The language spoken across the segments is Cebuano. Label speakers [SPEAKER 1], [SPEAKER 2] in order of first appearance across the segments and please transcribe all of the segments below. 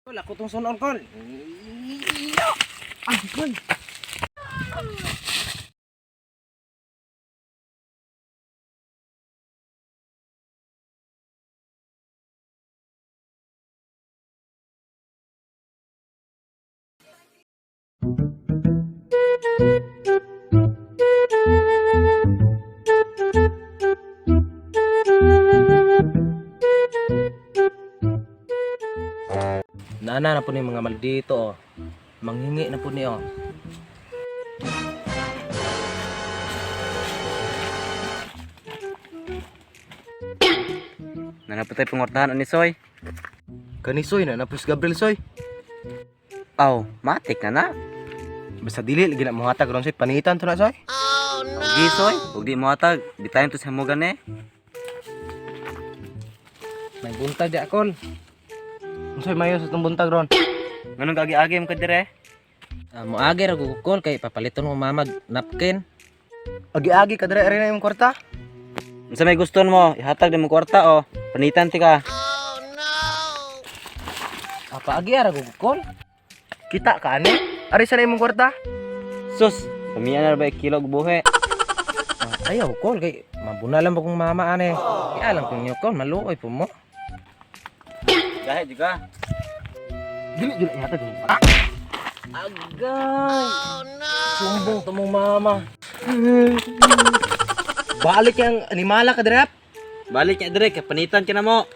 [SPEAKER 1] Kol, ako tong sunon, Kol. Ay, Kol. Nana na po ni mga maldito, oh. Manghingi na po ni, oh.
[SPEAKER 2] Nanapatay pangortahan ani Soy.
[SPEAKER 3] Kani Soy na napos Gabriel Soy.
[SPEAKER 2] Aw, matik na na.
[SPEAKER 3] Basta dili lagi na mohatag ron Soy, panitan to na Soy.
[SPEAKER 2] Ogi Soy, ug di mo hatag, bitayon to sa himugan eh.
[SPEAKER 1] May buntag di, Kol.
[SPEAKER 3] Unsoy mayo sa tong buntag ron?
[SPEAKER 2] Nganong kaagi-agi mo ka dire?
[SPEAKER 1] Ah, moagi ra ko, Kol, kay papaliton mo mamag napkin.
[SPEAKER 3] Agi-agi ka dire na imong kwarta.
[SPEAKER 2] Unsa may guston mo? Ihatag di mo kwarta oh. Panitan ti ka.
[SPEAKER 1] Ah, paagi ra ko, Kol.
[SPEAKER 3] Kita ka ani? Ari sa na imong kwarta?
[SPEAKER 2] Sus, pamiya na ba kilo og buhi?
[SPEAKER 1] Ah, ayaw, Kol, kay mabunalan ba kong mama ane. Kay alam ko niyo, Kol, maluoy po mo.
[SPEAKER 2] Gahi juga.
[SPEAKER 3] Dili jud ihatag imong kwarta.
[SPEAKER 1] Agay! Sumbong to mong mama.
[SPEAKER 3] Balik yang animala ka dire.
[SPEAKER 2] Balik niya dire kay panitan ka na mo.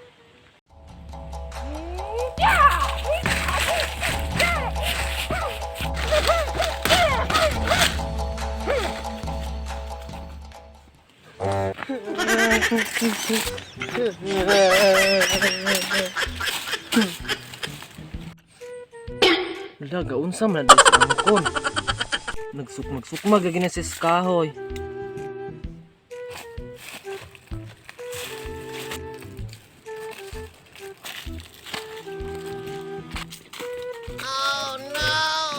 [SPEAKER 1] Wala, gaunsa man na sa angkon. Nagsukmag-sukmag lagi na si Skahoy.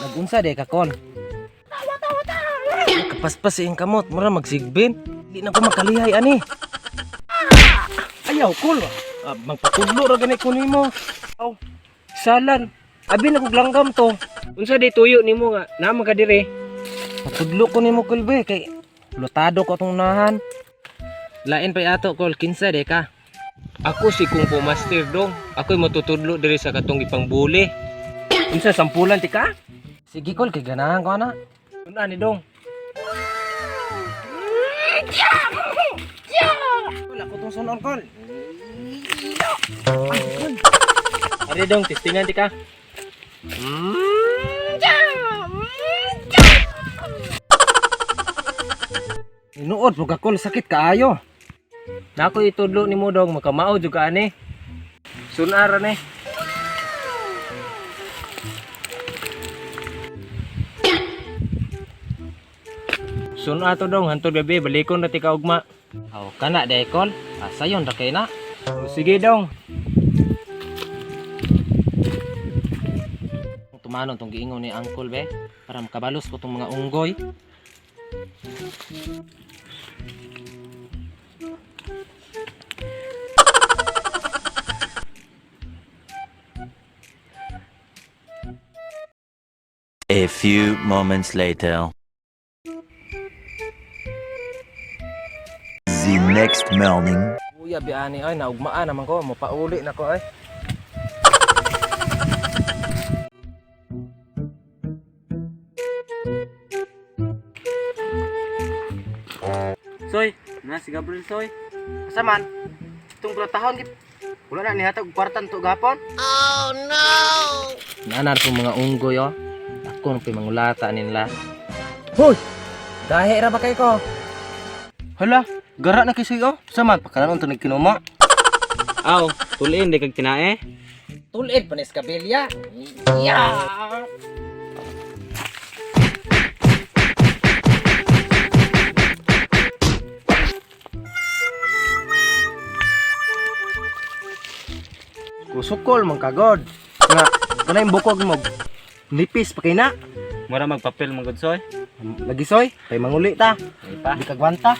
[SPEAKER 1] Nagunsa di ka, Kol. Kapaspas iyang kamot, mura magsigbin. Di na ko makalihay, ani. Ayaw, Kol. Ah, magpatudlo ra gani ko nimo.
[SPEAKER 4] Aw, salan. Abi na kog langgam to. Unsa di tuyo nimo nga naa man ka dire?
[SPEAKER 1] Patudlo ko nimo Kol be kay lutado ko atong unahan. Lain pa ato Kol, kinsa de ka.
[SPEAKER 4] Ako si Kung Fu Master dong. Ako'y matutudlo diri sa katong ipangbuli. Unsa sampulan ti ka?
[SPEAKER 1] Sige Kol, kay ganahan ko ana.
[SPEAKER 4] Una ni dong.
[SPEAKER 1] Kol, ako tong sunon Kol.
[SPEAKER 4] Ari dong, testingan ti ka.
[SPEAKER 1] Inuod mo ka Kol, sakit kaayo.
[SPEAKER 4] Nako itudlo nimo dong, makamao jud ka ani. Sunara ni. Suna to dong, hantod gabi, balikon na ti ka ugma.
[SPEAKER 1] Aw kana de Kol. Asayon ra kay na.
[SPEAKER 4] Sige dong.
[SPEAKER 1] Tumanon tong giingon ni Uncle be para makabalos ko tong mga unggoy.
[SPEAKER 5] A few moments later.
[SPEAKER 6] The next morning.
[SPEAKER 1] Uya bi ani ay naugmaan naman ko, mopauli na ko ay.
[SPEAKER 2] Soy, na si Gabriel Soy.
[SPEAKER 3] Asa man? Itong platahon gid. Wala na nihatag og kwarta nito gapon.
[SPEAKER 1] Naanar po mga unggoy oh. Ako nang pimangulata nila. Hoy! Gahi ra ba kay ko?
[SPEAKER 3] Hala, gara na kay Soy oh. Sa man pakanon to nagkinuma.
[SPEAKER 2] Aw, tuliin di kag tinae.
[SPEAKER 1] Tulid pa ni Skabilya. Yeah!
[SPEAKER 3] Kusukol man kagod. Nga kanay bukog mo. Nipis pa kay na.
[SPEAKER 2] Mura magpapel man gud Soy.
[SPEAKER 3] Lagi Soy, pay manguli ta.
[SPEAKER 2] Ay pa.
[SPEAKER 3] Di kagwanta.